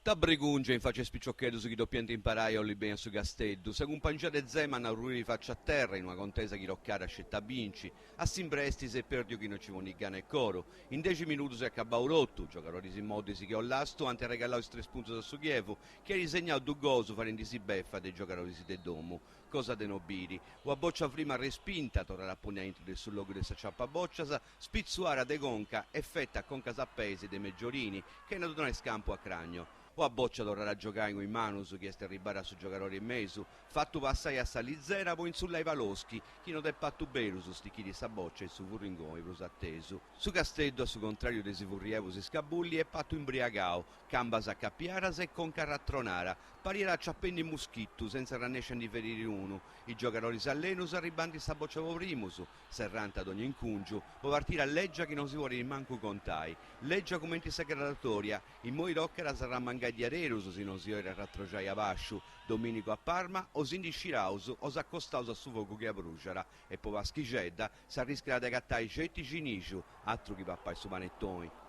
Ta bregungia in faci a is piciocheddus chi dopiant imparai a 'olli beni a su Casteddu. Sa cumpangia de Zeman arruiri faci a terra in una contesa chi toccàt sceti a binci. A s'imbresti s'est perdiu chi no ci ponit gana e coru. In dexi minutus est acabau totu. Giogadoris moddis che ollastu ant arregallau is tres puntus a su Chievu, chi at segnau dus gols fadendi-si befa de is giogadoris de domu. Cosa de no biri. Una bòcia frima respinta, torrat a ponni aintru de su logu de s'aciapabòcias, spitzuara de conca e feta concas a peis de Meggiorini, chena ddu donai scampu a Cragno. Una bòcia torrat a giogai cun is manus chi est arribbada a su giogadori in mesu, fatu passai a sa lizera po intzullai Paloschi, chi no dd'est patu berus stichiri sa bòcia in su furringoni prus atesu. Su Casteddu, a su contràriu de si furriai po si scabulli, est patu imbriagau, Cambas acapiaras e conca arratronara, pariat aciapendi muschitu sentza arrannesci a ndi feriri unu. Is giogadoris allenus arribant sa bòcia po primus, serrant dogna incùngiu, po partida lègia chi non si podit mancu contai. Lègia cumenti sa graduatòria, immoi tocat a s'arramangai diaderus si non si 'olit arratroxai a bàsciu, domìnigu a Parma o si ndi sciraus o s'acostaus a su fogu chi abruxat e po Paschixedda s'arriscat de agatai sceti cinixu, atru chi papai su panetoni.